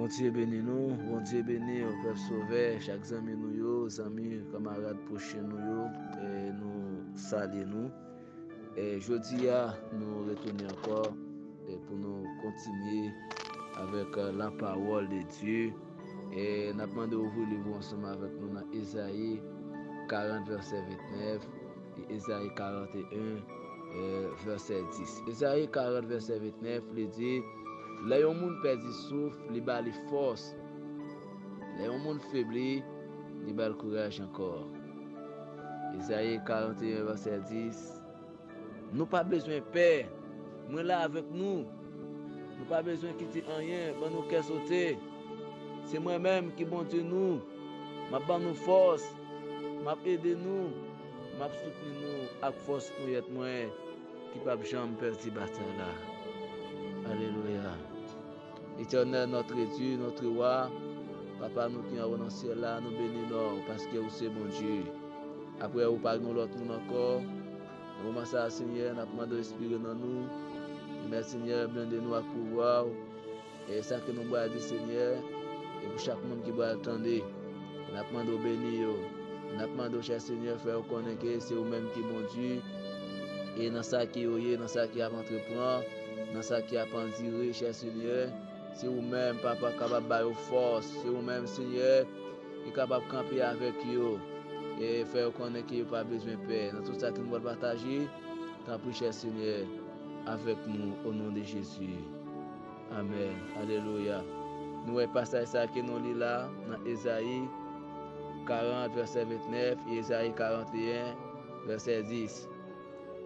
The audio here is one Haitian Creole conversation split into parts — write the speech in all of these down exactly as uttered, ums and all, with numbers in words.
Bondye beni nou, Bondye beni w, pèp Sovè, chak zanmi nou yo, zanmi, kanmarad, pwochen nou yo, e nou salye nou. E jodi a, nou retounen ankò e pou nou kontinye avèk, e, la parole de Dieu. E n ap mande w ouvri liv ou ansanm avèk nou nan Ezayi karant, vèsè ventnèf, e Ezayi karant e en, e, vèsè dis. Ezayi karant, vèsè ventnèf, li di, lè yon moun pèdi souf, li ba li fòs. Lè yon moun febli, li ba l kouraj ankò. Ezayi karant e en, vèsè dis. Nou pa bezwen pè. Mwen la avèk nou. Nou pa bezwen kite anyen ban nou kè sote. Se mwen menm ki Bondye nou. M ap ban nou fòs. M ap ede nou. M ap soutni nou ak fòs pouyèt mwen ki p ap janm pèdi batay la. Alelouya. Éternel, notre Dieu, notre roi, Papa nou ki anwo nan syèl la, nou beni non w, paske ou se Bondye. Apre ou pa gen lòt moun ankò. Nan moman sa a, Senyè, n ap mande w espire nan nou. Rimèt Senyè, blende nou ak pouvwa w. E sa ke nou pral di, Senyè, e pou chak moun ki pral tande, n ap mande w beni yo. N ap mande w, chè Senyè, fè yo konnen ke se ou menm ki Bondye. E nan sa ke yo ye, nan sa ke y ap antreprann, nan sa ke y ap andire, chè Senyè, se ou menm, Papa, kapab ba yo fòs. Se ou menm, Senyè, ki kapab kanpe avèk yo e fè yo konnen ke yo pa bezwen pè. Nan tout sa ke nou pral pataje, tanpri, chè Senyè, avèk nou, o non de Jezi. Amèn. Alelouya. Nou wè pasaj sa ke nou li la nan Ezayi karant, vèsè ventnèf, e Ezayi karant e en, vèsè dis.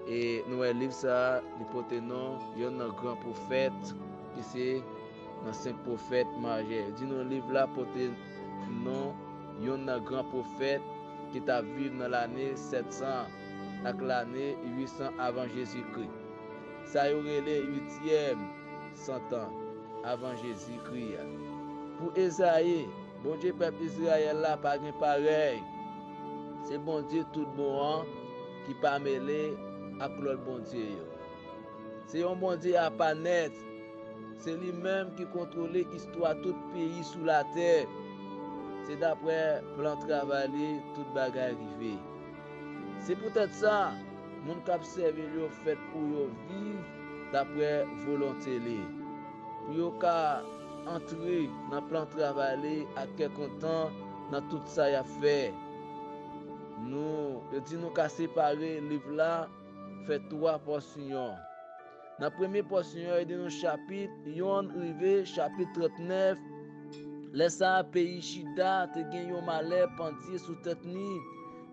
E nou wè liv sa a, li pote non yonn nan gran pwofèt, ki se nan senk pwofèt majè. Di nou liv la pote non yonn nan gran pwofèt ki t ap viv nan lane sèt san ak lane uit san avan Jezikri. Sa yo rele uityèm santan avan Jezikri a. Pou Ezayi, Bondye pèp Izrayèl la pa gen parèy. Se Bondye tout bon an ki pa mele ak lòt bondye yo. Se yon Bondye apa nèt. Se li menm ki kontwole istwa tout peyi sou latè. Se daprè plan travay li tout bagay rive. Se poutèt sa, moun k ap sèvi l yo fèt pou yo viv daprè volonte li, pou yo ka antre nan plan travay li ak kè kontan nan tout sa y ap fè. Nou, yo di nou ka separe liv la, fè twa pòsyon. Nan premye pòsyon an, yo di nou chapit yonn rive chapit trannèf. Lè sa a, peyi Jida te gen yon malè pandye sou tèt li.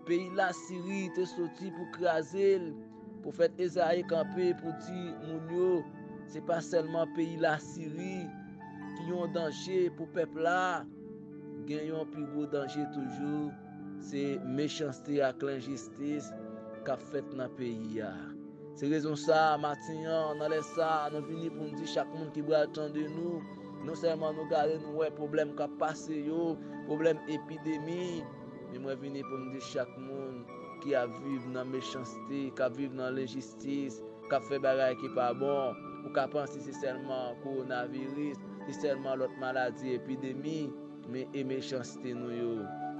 Peyi Lasiri te soti pou kraze l. Pwofèt Ezayi kanpe pou di moun yo, se pa sèlman peyi Lasiri ki yon danje pou pèp la, gen yon pi gwo danje toujou, se mechanste ak lenjistis k ap fèt nan peyi a. Se rezon sa a, maten an, nan lè sa a, nou vini pou n di chak moun ki pral tande nou, non sèlman nou gade, nou wè pwoblèm k ap pase yo, pwoblèm epidemi, men mwen vini pou m di chak moun ki ap viv nan mechanste, k ap viv nan lenjistis, k ap fè bagay ki pa bon, ou ka panse se sèlman kowonaviris, se sèlman lòt maladi, epidemi, men e mechanste nou yo,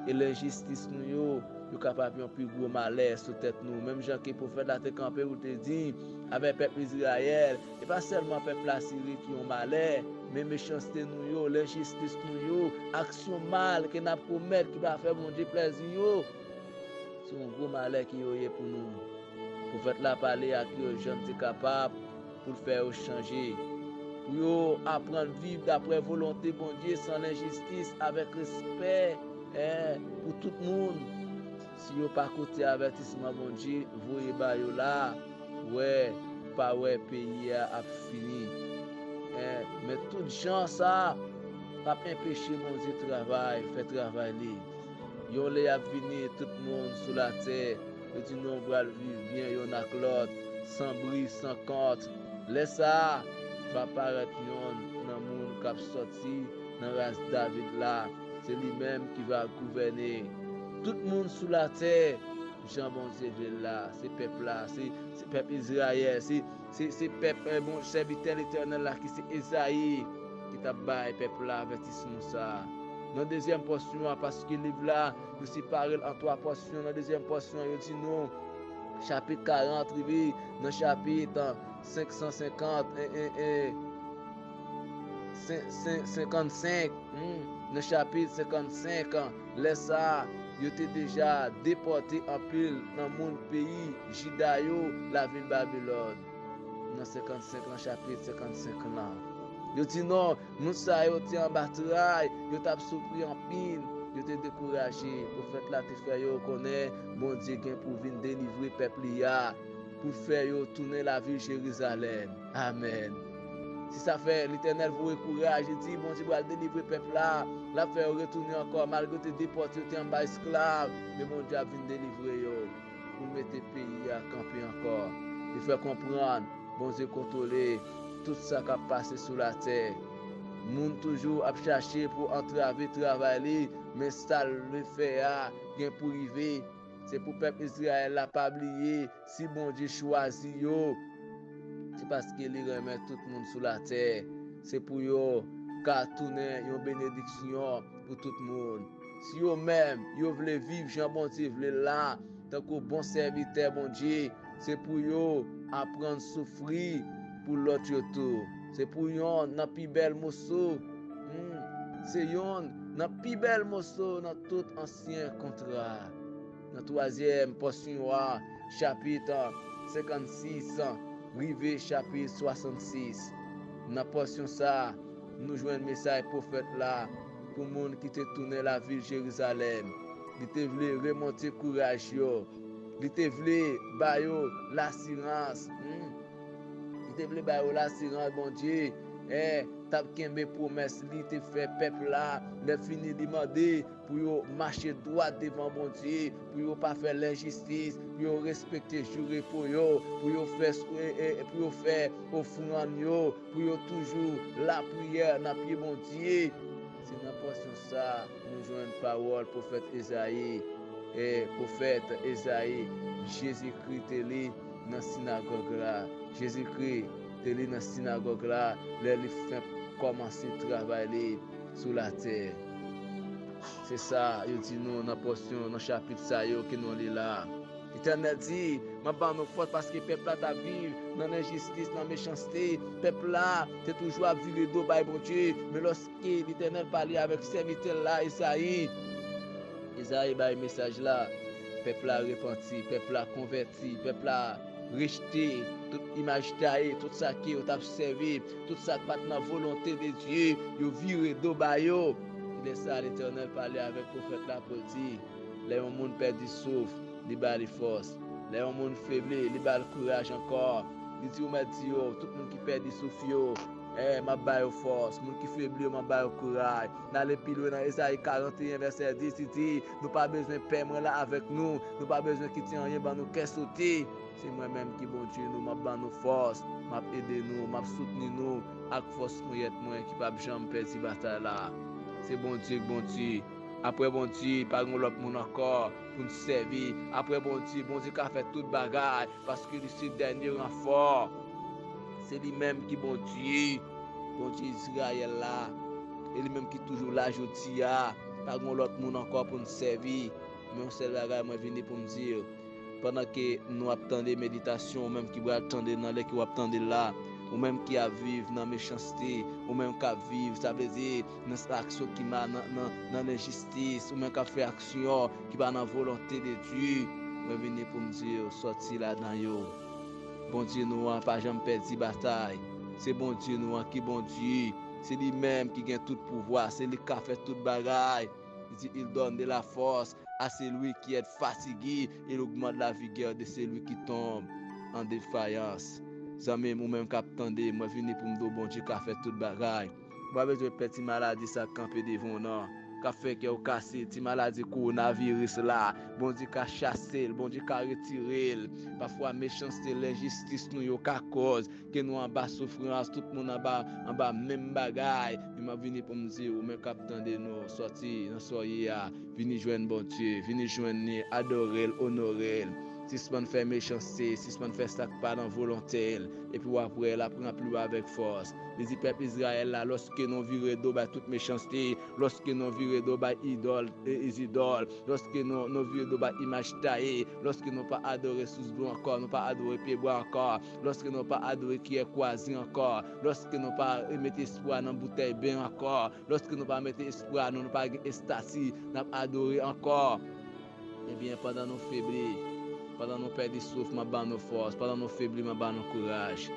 e lenjistis nou yo, yo kapab yon pi gwo malè sou tèt nou. Menm jan ke pwofèt la te kanpe pou te di avèk pèp Izrayèl, e pa sèlman pèp Lasiri ki yon malè, men mechanste nou yo, lenjistis nou yo, aksyon mal ke n ap komèt ki pa fè Bondye plèzi yo, se yon gwo malè ke yo ye pou nou. Pwofèt la pale ak yo jan l te kapab pou l fè yo chanje, pou yo aprann viv daprè volonte Bondye san lenjistis, avèk respè, en, pou tout moun. Si yo pa koute avètisman Bondye voye ba yo la, wè, pa wè peyi a ap fini. En, men tout jan sa p ap enpeche Bondye travay, fè travay li. Yon lè ap vini, tout moun sou latè, yo di nou pral viv byen yonn ak lòt, san bri, san kont. Lè sa a, va parèt yonn nan moun k ap sòti nan ras David la. Se li menm ki va gouvène. Tout moun sou latè, jan Bondye vle l la, se pèp la, se, se pèp Izrayèl, se, se, se pèp, eh, bon, sèvitè Letènèl la ki se Ezayi, ki t ap bay pèp la avètisman sa a. Nan dezyèm pòsyon an, paske liv la, yo separe l an twa pòsyon. Nan dezyèm pòsyon an, yo di nou, chapit karant rive nan chapit senk san senkant, e, e, e, sen- sen- senkannsenk, hmm, nan chapit senkannsenk an, lè sa a, yo te deja depòte anpil nan moun peyi Jida yo, lavil Babilòn. Nan senkannsenk lan, chapit senkannsenk lan. Yo di non, moun sa yo te anba tray, yo t ap soufri anpil, yo te dekouraje. Pwofèt la te fè yo konnen Bondye gen pou vin delivre pèp li a, pou fè yo tounen lavil Jerizalèm. Amèn. Se sa fè Letènèl voye kouraj, li di Bondye pral delivre pèp la, l ap fè yo retounen ankò, malgre yo te depòte, yo te anba esklav, men Bondye ap vin delivre yo, pou l mete peyi a kanpe ankò. Li fè konprann Bondye kontwole tout sa k ap pase sou latè. Moun toujou ap chache pou antrave travay li, men sa l vle fè a gen pou rive. Se pou pèp Izrayèl la pa bliye, si Bondye chwazi yo, se paske li renmen tout moun sou latè. Se pou yo ka tounen yon benediksyon pou tout moun. Si yo menm, yo vle viv jan Bondye vle l la, tankou bon sèvitè Bondye, se pou yo aprann soufri pou lòt yo tou. Se pou yonn nan pi bèl moso, hmm, se yonn nan pi bèl moso nan tout ansyen kontra. Nan twazyèm pòsyon an, chapit senkannsis rive chapit swasannsis. Nan pòsyon sa a, nou jwenn mesaj pwofèt la pou moun ki te tounen lavil Jerizalèm. Li te vle remonte kouraj yo. Li te vle ba yo lasirans. Hmm. Li te vle ba yo lasirans Bondye, eh, t ap kenbe pwomès li te fè pèp la. Lè fini, li mande pou yo mache dwat devan Bondye, pou yo pa fè lenjistis, pou yo respekte jou repo yo, pou yo fè, e, e, pou yo fè ofrann yo, pou yo toujou lapriyè nan pye Bondye. Se nan pòsyon sa a nou jwenn pawòl pwofèt Ezayi. E pwofèt Ezayi, Jezikri te li nan sinagòg la. Jezikri te li nan sinagòg la lè li fenk kòmanse travay li sou latè. Se sa yo di nou nan pòsyon, nan chapit sa yo ke nou li la. Letènèl di, m ap ban nou fòs paske pèp la t ap viv nan lenjistis, nan mechanste. Pèp la te toujou ap vire do bay Bondye. Men lòske Letènèl pale avèk sèvitè l la, Ezayi, Ezayi bay mesaj la, pèp la repanti, pèp la konvèti, pèp la rejte tout imaj taye, tout sa ke yo t ap sèvi, tout sa k pa t nan volonte de Dye, yo vire do ba yo. Lè sa a, Letènèl pale avèk pwofèt la pou l di, lè yon moun pèdi souf, li ba li fòs. Lè yon moun febli, li ba l kouraj ankò. Li di, ou mèt di yo, tout moun ki pèdi souf yo, eh, m ap ba yo fòs. Moun ki febli yo, m ap ba yo kouraj. N ale pi lwen nan Ezayi karanteyen, vèsè dis, li di, nou pa bezwen pè, mwen la avèk nou. Nou pa bezwen kite anyen ban nou kè sote. Se mwen menm ki Bondye nou, m ap ban nou fòs, m ap ede nou, m ap soutni nou ak fòs ponyèt mwen ki p ap janm pèdi batay la. Se Bondye k Bondye. Apre Bondye, pa gen lòt moun ankò pou n sèvi. Apre Bondye, Bondye ka fè tout bagay, paske li se dènye ranfò. Se li menm ki Bondye, Bondye Izrayèl la. E li menm ki toujou la jodi a. Pa gen lòt moun ankò pou n sèvi. Men yon sèl bagay mwen vini pou m di, pandan ke nou ap tande meditasyon, ou menm ki pral tande nan lè ke w ap tande l la, ou menm ki ap viv nan mechanste, ou menm k ap viv, sa vle di, nan aksyon ki mal, nan, nan, nan lenjistis, ou menm k ap fè aksyon ki pa nan volonte de Dye, mwen vini pou m di w, sòti ladan yo. Bondye nou an pa janm pèdi batay. Se Bondye nou an ki Bondye. Se li menm ki gen tout pouvwa. Se li k ka fè tout bagay. Li di, il donne de la force à celui qui est fatigué, il augmente la vigueur de celui qui tombe en défaillance. Zanmi m, ou menm k ap tande, mwen vini pou m di w Bondye ka fè tout bagay. Ou pa bezwen pè ti maladi sa k kanpe devan w nan, k ap fè kè w kase, ti maladi kowonaviris la. Bondye ka chase l, Bondye ka retire l. Pafwa mechanste, lenjistis nou yo ka kòz ke nou anba soufrans, tout moun anba, anba menm bagay. Men m ap vini pou m di w, ou menm k ap tande nou, sòti nan sa w ye a, vini jwenn Bondye, vini jwenn li, adore l, onore l. Sispann fè mechanste, sispann fè sa k pa nan volonte l, epi w ap wè l ap ranpli w avèk fòs. Li di pèp Izrayèl la, lòske nou vire do bay tout mechanste, lòske nou vire do bay idòl, e, e zidòl, lòske nou, nou vire do bay imaj taye, lòske nou pa adore sous dlo ankò, nou pa adore pyebwa ankò, lòske nou pa adore kiyè kwazi ankò, lòske nou pa mete espwa nan boutèy ben ankò, lòske nou pa mete espwa nou, nou pa gen estati n ap adore ankò. Ebyen, pandan nou febli, pandan nou pèdi souf, m ap ba nou fòs. Pandan nou febli, m ap ba nou kouraj.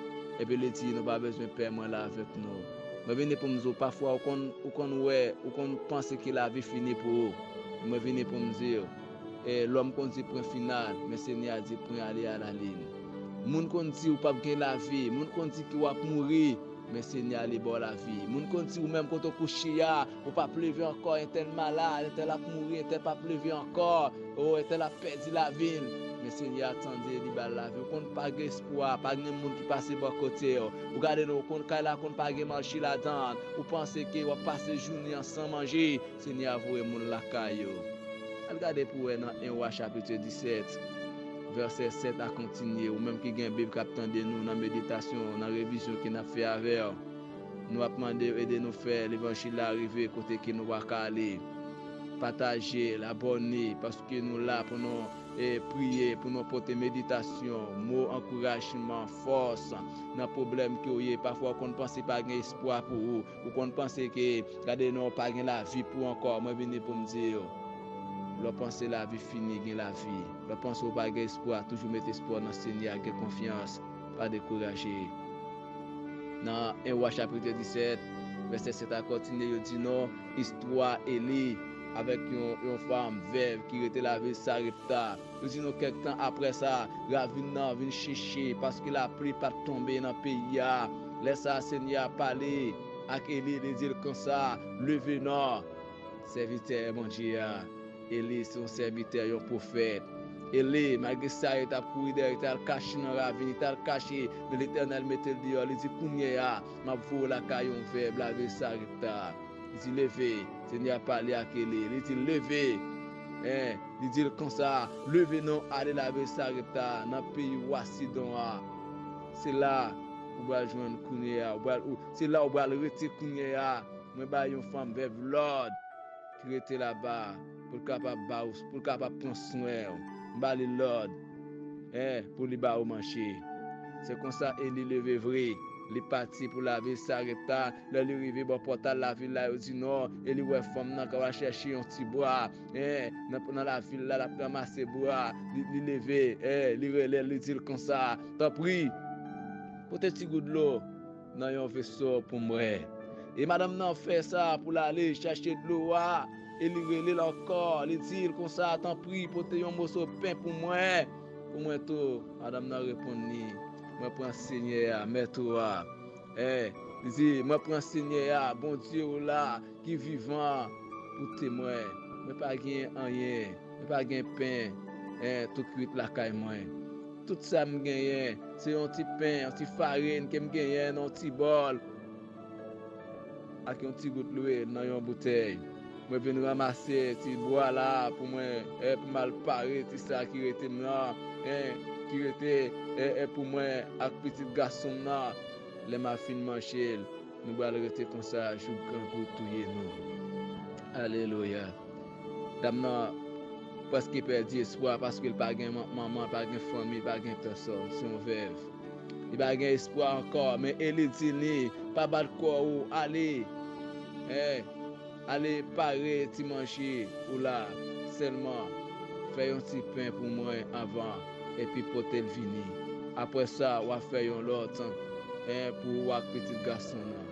Epi li di, nou pa bezwen pè, mwen la avèk nou. Mwen vini pou m di w, pafwa ou konn, ou konn wè, ou konn panse ke lavi fini pou ou. Mwen vini pou m di w, e, lòm konn di pwen final, men Senyè a di pwen ale alalin. Moun konn di ou p ap gen lavi, moun konn di ke w ap mouri, men Senyè a li ba w lavi. Moun konn di ou menm kote w kouche a, ou p ap leve ankò, entèl malad, entèl ap mouri, entèl p ap leve ankò, o, entèl ap pèdi lavi l. Men Senyè a tande, li ba l lavi. Ou konn pa gen espwa, pa gen moun ki pase bò kote w. Ou gade non, ou konn kay la konn pa gen manje ladan l. Ou panse ke w ap pase jounen an san manje. Senyè a voye moun lakay yo. Al gade pou wè nan en Wa chapit disèt, vèsè sèt a kontinye. Ou menm ki gen Bib k ap tande nou nan meditasyon, nan revizyon ke n ap fè avè w, nou ap mande w ede nou fè levanjil la rive kote ke nou pa ka ale. Pataje l, abòne, paske nou la pou nou, e, priye, pou nou pote meditasyon, mo ankourajman, fòs nan pwoblèm ke w ye. Pafwa w konn panse pa gen espwa pou ou. Ou konn panse ke, gade non, pa gen lavi pou ankò. Mwen vini pou m di w, lè w panse lavi fini, gen lavi. Lè w panse w pa gen espwa, toujou mete espwa w nan Senyè a, gen konfyans, pa dekouraje. Nan en Wa chapit disèt, vèsè sèt a kontinye, yo di nou istwa Eli avèk yon, yon fanm vèv ki rete lavil Sarepta. Yo di nou kèk tan apre sa, ravin nan vin cheche, paske lapli pa t tonbe nan peyi a. Lè sa a, Senyè a pale ak Eli, li di l konsa, leve non, sèvitè Bondye a. Eli se yon sèvitè, yon pwofèt. Eli, malgre sa, li t ap kouri dèyè, li t al kache nan ravin, li t al kache, men Letènèl mete l deyò, li di, kounye a, m ap voye w lakay yon vèv, lavil Sarepta. Li di, leve, Senyè a pale ak Eli, li di, leve, en, li di l konsa, leve non, ale lavil Sarepta, nan peyi wa Sidon a. Se la ou pral jwenn kounye a, ou pral, ou, se la ou pral rete kounye a. Mwen bay yon fanm vèv lòd ki rete laba pou l kapab ba w, pou l kapab pran swen w. M ba li lòd, en, pou li ba ou manje. Se konsa Eli leve vre. Li pati pou lavil Sarepta. Lè li rive bò pòtal lavil la, yo di non, Eli wè fanm nan k ap al chèche yon ti bwa, en, nan, nan lavil la, l ap ranmase bwa. Li, li leve, en, li rele l, li di l konsa, tanpri, pote ti gout dlo nan yon veso pou mwen. E madanm nan fè sa pou l ale chache dlo a, e li rele l ankò, li di l konsa, tanpri, pote yon moso pen pou mwen, pou mwen tou. Madanm nan reponn li, mwen pran Senyè a, mèt ou a, en, li di, mwen pran Senyè a, Bondye w la, ki vivan, pou temwen. Mwen pa gen anyen, mwen pa gen pen, en, tou kwit lakay mwen. Tout sa m genyen, se yon ti pen, yon ti farin ke m genyen nan yon ti bòl, ak yon ti gout lwil nan yon boutèy. Mwen vin ranmase ti bwa la pou mwen, e, pou m al pare ti sa ki rete m nan, en, ki rete, e, e, pou mwen ak pitit gason m nan. Lè m a fin manje l, nou pral rete konsa jouk grangou touye nou. Alelouya. Dam nan prèske pèdi espwa paske l pa gen man-, manman, l pa gen fanmi, l pa gen pèsòn. Se yon vèv. Li pa gen espwa ankò, men Eli di li, pa bat kò ou, ale. Eh, ale pare ti manje ou la. Sèlman, fè yon ti pen pou mwen anvan, epi pote l vini. Apre sa, w a fè yon lòt, eh, pou ou ak pitit gason nan.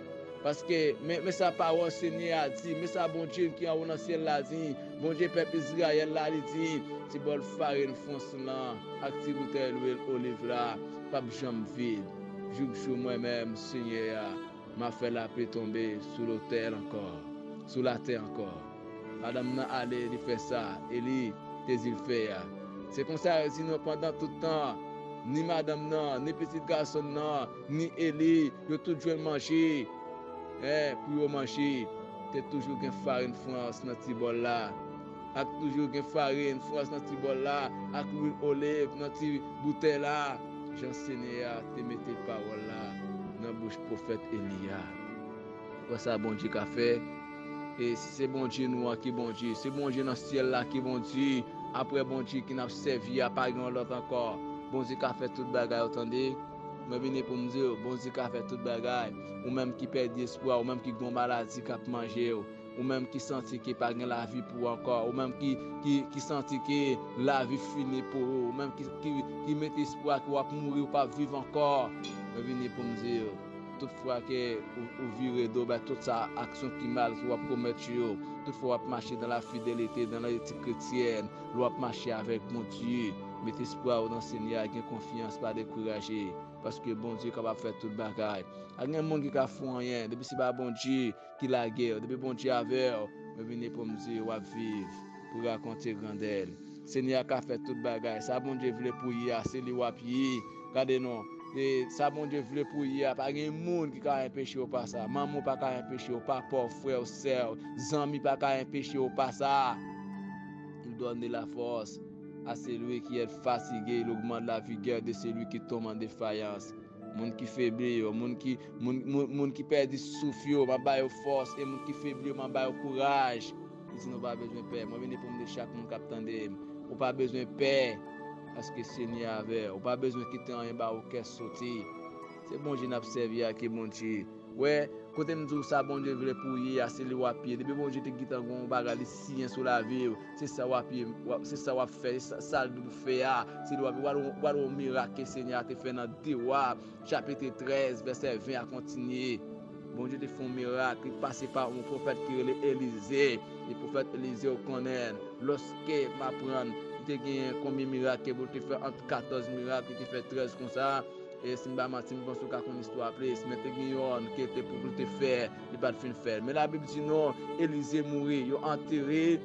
Paske, men, men sa pawòl Senyè a di, men sa Bondye ki anwo nan syèl la di, Bondye pèp Izrayèl la, li di, ti bòl farin fwans lan ak ti boutèy lwil oliv la p ap janm vid, jouk jou mwen menm, Senyè a, m a fè lapli tonbe sou lotèl ankò, sou latè ankò. Madanm nan ale, li fè sa Eli te di l fè a. Se konsa, yo di nou pandan tout tan, ni madanm nan, ni pitit gason nan, ni Eli, yo tout jwenn manje. Eh, pou yo manje, te toujou gen farin fwans nan ti bòl la. ak toujou gen farin frans nan ti bòl la, ak lwil oliv nan ti boutèy la, jan Senyè a te mete pawòl la nan bouch pwofèt Eli a. Wè sa Bondye ka fè. E si se Bondye nou an ki Bondye, se Bondye nan syèl la ki Bondye. Apre Bondye ki n ap sèvi a, pa gen yon lòt ankò. Bondye ka fè tout bagay, ou tande? Mwen vini pou m di w, Bondye ka fè tout bagay. Ou menm ki pèdi espwa, ou menm ki gon maladi k ap manje w, ou menm ki santi ke pa gen lavi pou ou ankò, ou menm ki, ki, ki santi ke lavi fini pou ou, ou menm ki, ki, ki mete espwa ke w ap mouri, ou p ap viv ankò. Mwen vini pou m di w, tout fwa ke ou, ou vire do bay tout sa aksyon ki mal ke w ap komèt yo, tout fwa w ap mache dans la fidélité, dans l'éthique chrétienne, lè w ap mache avèk Bondye, mete espwa w nan Senyè a, gen konfyans, pa dekouraje, paske Bondye kapab fè tout bagay. Pa gen moun ki ka fè w anyen, depi se pa Bondye ki lage w, depi Bondye avè w, mwen vini pou m di w ap viv pou rakonte grandè l. Senyè a ka fè tout bagay. Sa Bondye vle pou w ye a, se li w ap ye. Gade non. E sa Bondye vle pou w ye a, pa gen moun ki ka enpeche w pa sa. Manman w pa ka enpeche w, papa w, frè w, sè w, zanmi pa ka enpeche w pa sa. Il donne la force à celui qui est fatigué, il augmente la vigueur de celui qui tombe en défaillance. Moun ki febli yo, moun ki, moun, moun, moun ki pèdi souf yo, m ap ba yo fòs, e moun ki febli yo, m ap ba yo kouraj. Li di nou pa bezwen pè. Mwen vini pou m di chak moun k ap tande m, ou pa bezwen pè, paske Senyè avè w. Ou pa bezwen kite anyen ba ou kè sote. Se Bondye n ap sèvi a ki Bondye. Wè, kote m di w sa Bondye vle pou w ye a, se li w ap ye. Depi Bondye te gentan gen yon bagay li siyen sou lavi w, se sa w ap ye, w ap- se sa w ap fè, se sa, sa l di w fè a, se li w ap ye. W ap wè yon mirak ke Senyè a te fè nan De Wa, chapit trèz, vèsè ven a kontinye. Bondye te fè yon mirak, li pase pa yon pwofèt ki rele Elize. E pwofèt Elize, ou konnen, lòske m aprann, li te gen konbyen mirak ke pou l te fè, ant katòz mirak, li te fè trèz konsa. E si m pa manti, m panse w ka konn istwa a plis, men te gen yonn ke te pou, pou l te fè, li pa t fin fè l. Men Labib di nou, Elize mouri, yo antere,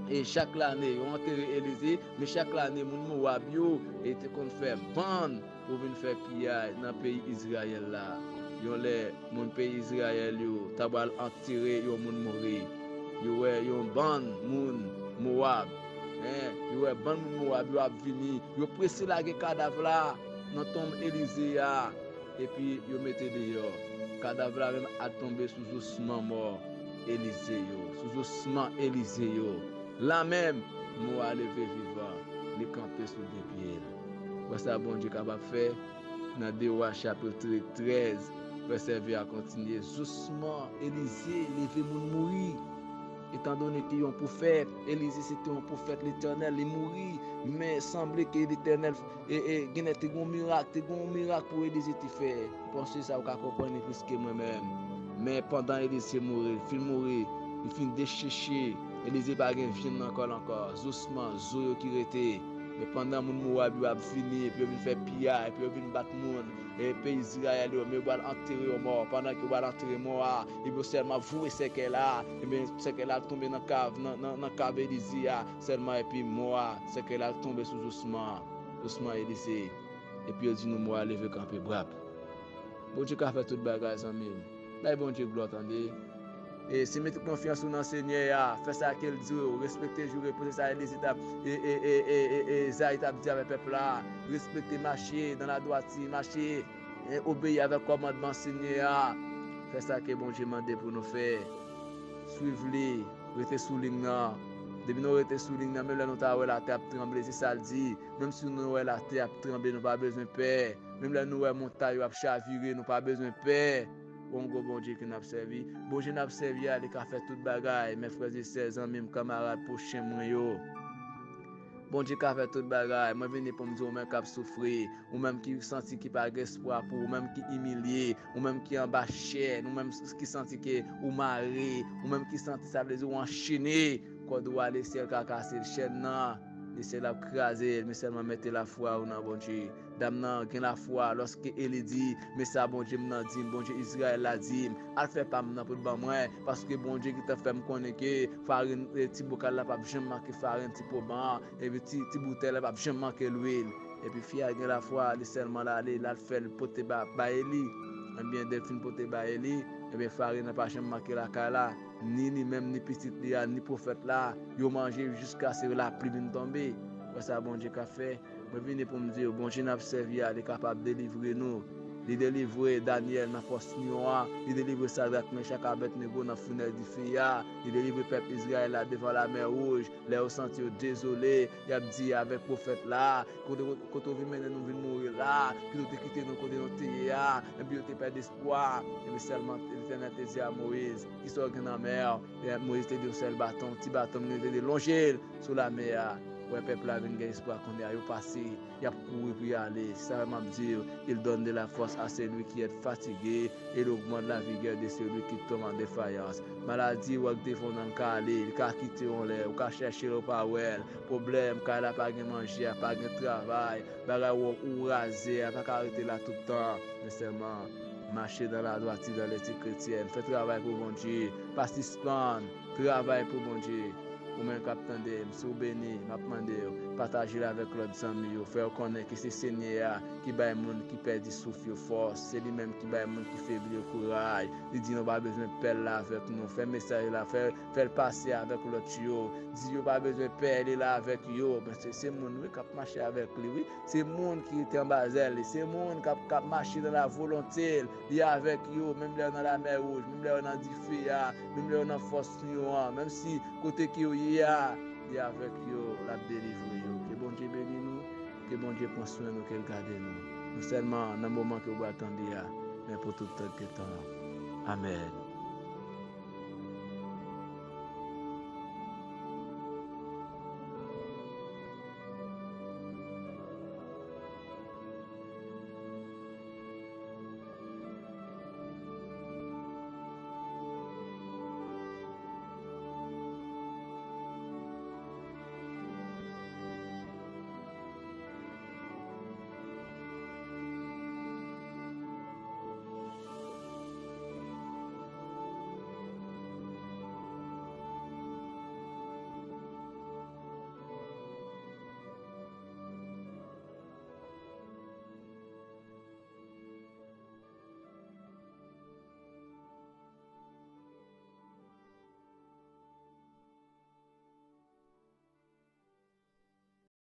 e chak lane, yo antere Elize, men chak lane, moun Mowab yo, e te konn fè bann pou vin fè piyay nan peyi Izrayèl la. Yon lè, moun peyi Izrayèl yo ta pral antere yon moun mouri, yo wè yon bann moun Mowab, en, yo wè bann moun Mowab yo ap vini, yo prese lage kadav la nan tonm Elize a, epi yo mete deyò. Kadav la menm al tonbe sou zousman mò Elize yo, sou zousman Elize yo. La menm, mò a leve vivan, li kanpe sou de pye l. Wè sa Bondye kapab fè? Nan De Wa chapit trèz, vèsè ven a kontinye, zousman Elize leve moun mouri. Etandone ke yon pwofèt, Elize se te yon pwofèt Letènèl, li mouri, men sanble ke Letènèl, e, e, genlè te gen yon mirak, te gen yon mirak pou Elize te fè. Panse sa ou ka konprann li plis ke mwen menm. Men pandan Elize mouri, li fin mouri, li fin decheche, Elize pa gen vyann nan kò l ankò, zousman zo yo ki rete. Men pandan moun Mowab yo ap vini, epi yo vin fè piyay, epi yo vin bat moun, e peyi Izrayèl yo, men yo pral antere yon mò. Pandan ke yo pral antere mò a, epi yo sèlman voye sèkèy la, ebyen, sèkèy la tonbe nan kav, nan, nan, nan kav Elize a, sèlman, epi mò a, sèkèy la tonbe sou zousman, zousman Elize. Epi yo di nou mò a leve kanpe brap. Bondye ka fè tout bagay, zanmi m. Bay Bondye glwa, tande. E si mete konfyans ou nan Senyè a, fè sa ke l di w, respekte jou repo, se sa Elize t ap, e, e, Ezayi t ap di avèk pèp la. Respekte, mache dans la droiture, mache, e, obeyi avèk kòmandman Senyè a. Fè sa ke Bondye mande pou nou fè. Swiv li, rete sou liy nan. Depi nou rete sou liy nan, menm lè nou ta wè latè ap tranble, se sa l di. Menm si nou wè latè ap tranble, nou pa bezwen pè. Menm lè nou wè montay yo ap chavire, nou pa bezwen pè. Yon gwo Bondye ke n ap sèvi. Bondye n ap sèvi a, li ka fè tout bagay. Men frè e sè, zanmi m, kanmarad, pwochen mwen yo. Bondye ka fè tout bagay. Mwen vini pou m di w, ou menm k ap soufri, ou menm ki santi ki pa gen espwa pou ou, ou menm ki imilye, ou menm ki anba chèn, ou menm ki santi ke ou mare, ou menm ki santi, sa vle di ou anchene, kòd ou a lesyèl ka kase l, chèn nan, lesyèl ap kraze l, men sèlman mete lafwa ou nan Bondye. Dam nan gen lafwa lòske Eli di, men sa Bondye m nan di m, Bondye Izrayèl la di m, al fè pa m nan pou l ban mwen, paske Bondye gentan fè m konnen ke farin, e, ti bokal la p ap janm manke farin, ti poman an, epi ti, ti boutèy la p ap janm manke lwil. Epi fi a gen lafwa, li sèlman l ale, l al fè l pote ba, ba Eli. Ebyen, lè l fin pote ba Eli, Ebyen, farin nan pa janm manke lakay la, ni li menm, ni pitit li a, ni pwofèt la, yo manje jiskaske lapli vin tonbe. Wè sa Bondye ka fè? Mwen vini pou m di w, Bondye n ap sèvi a, li kapab delivre nou. Li delivre Danyèl nan fòs lyon an, li delivre Sadrak, Mechak, Abèdnego nan founèy dife a, li delivre pèp Izrayèl la devan Lamè Wouj, lè yo santi yo dezole, y ap di avèk pwofèt la, kote, kote w vin mennen nou vin mouri la, ki nou te kite nou kote nou te ye a, epi yo te pèdi espwa, epi sèlman Letènèl te di a Moyiz, kisa w gen nan men w? E Moyiz te di yon sèl baton, ti baton m li te di lonje l sou lamè a. Wè pèp la vin gen espwa kounye a, yo pase, y ap kouri pou y ale. Se sa m ap di w, il donne de la force à celui qui est fatigué, et il augmente la vigueur de celui qui tombe en défaillance. Maladi w wè k te fè w nan l ka ale, li ka kite w yon lè, ou ka chèche l ou pa wè l. Pwoblèm, kay la pa gen manje a, pa gen travay, bagay ou, ou raze a, pa ka rete la tout tan. Men sèlman, mache dans la droiture, dans l'éthique chrétienne, fè travay pou Bondye, pa sispann, travay pou Bondye. Ou menm k ap tande m, si w beni, m ap mande w, pataje l avèk lòt zanmi yo, fè yo konnen ke se Senyè a ki bay moun ki pèdi souf yo fòs, se li menm ki bay moun ki febli yo kouraj. Li di nou pa bezwen pè l la avèk nou, fè mesaj la, fè, fè l pase avèk lòt yo, di yo pa bezwen pè li la avèk yo. Men se, se moun wi k ap mache avèk li wi. Se moun ki rete anba zèl li. Se moun k ap, k ap mache nan la volonte l. Li avèk yo, menm lè yo nan lamè wouj, menm lè yo nan dife a, menm lè yo nan fòs lyon an, menm si kote ke yo ye a, li avèk yo, l ap delivre yo. Ke Bondye beni nou, ke Bondye pran swen nou, ke l gade nou. Non sèlman nan moman ke w pral tande a, men pou tout tan ke tan. Amèn.